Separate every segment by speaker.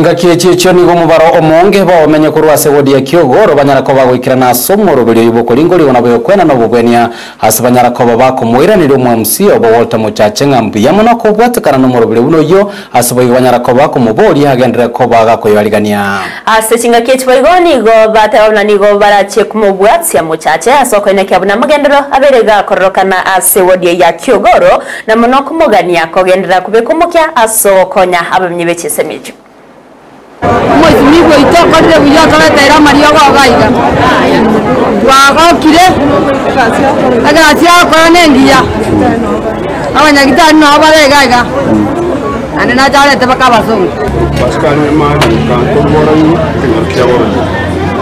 Speaker 1: Chingaki echi echio nigo omobaro omonge bw'abamenyi korwa ase wodi ya Kiogoro banyara koba goikerana ase omoroberio oyio bw'okoringorigwa na bw'okwena na obobwenia ase banyara koba bakomoiraneria omwamc obo Walter Mochache ng'a mbuya mono kobwatekana nomoroberio buna oyio ase boigo banyara koba bakomoboria agenderere koba gakoyoarigania.
Speaker 2: Ase chingaki echi boigo nigo bateba buna nigo barachie komobwatia Mochache ase okoenekia buna amagenderero abeire gakororokana ase wodi eye ya Kiogoro na mono komogania kogenderera kobeka omokia ase ogokonya abamenyi be chinsemo echio.
Speaker 3: Omoisimigwa oito okorire buya otoreteire amariogo iga iga. Twagokire, egasi agokora nengiya, abanyagitari nabo bare iga iga, naende nache arete mpaka abasongo.
Speaker 4: Abasikari b'emari nkoborania ekenyoro kia borobio.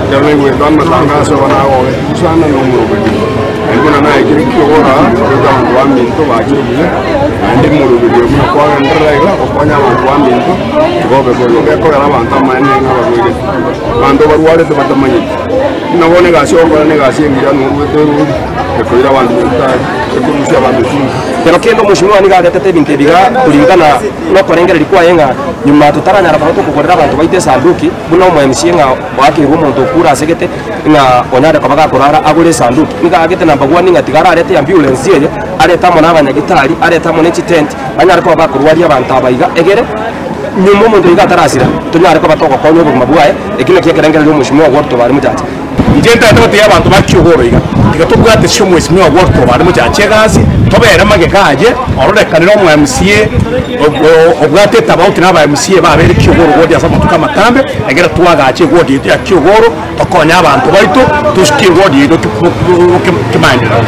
Speaker 4: Ekero naigwete amatangaso aba nagogetigwe sana na omoroberio. Naende buna naikire kiogora aa, goika abanto baminto bachire buya, naende omoroberio buna kwagenderera iga gokonya abanto baminto, tiga obe boigo. Gekogera abanto amaene ng'a abarwaire, abanto barwarete batamanyeti. Buna bono egasi ogokora negasi engiya noruete erori, ekoira abanto nyagitari, ekorusia abanto chumbi.
Speaker 5: Kero kende omweshimiwa nigo aretete ebinto ebi iga kuringana nokorengereria kwaye ng'a nyuma totaranyara koba tokogorera abanto baito esanduki, buna omo MCA ng'a oakeirwe omonto okure asegete ng'a onyare koba gakorara agore esanduki. Nigo aagete number one ng'a tiga ararete eambulance eye, arete amo na abanyagitari, arete amo ne chitent, banyare koba bakorwaria abanto aba iga egere nyuma omonto iga atarasira tonyare koba togokonya obogima bwaye, ekio nakio ekerengererio omweshimiwa Walter Obare Mochache.
Speaker 6: Inche ntagete gotebia abanto ba Kiogoro iga, tiga tobwate ase omwesimwa Walter Obare Mochache egasi, tobere magega aye, ororekanere omo MCA obwate etabauti na aba MCA babere Kiogoro ward ase amatuko amatambe, ekero twagacha eward yaito ya Kiogoro, tokonye abanto baito, tosukie eward yaito kimaenderero.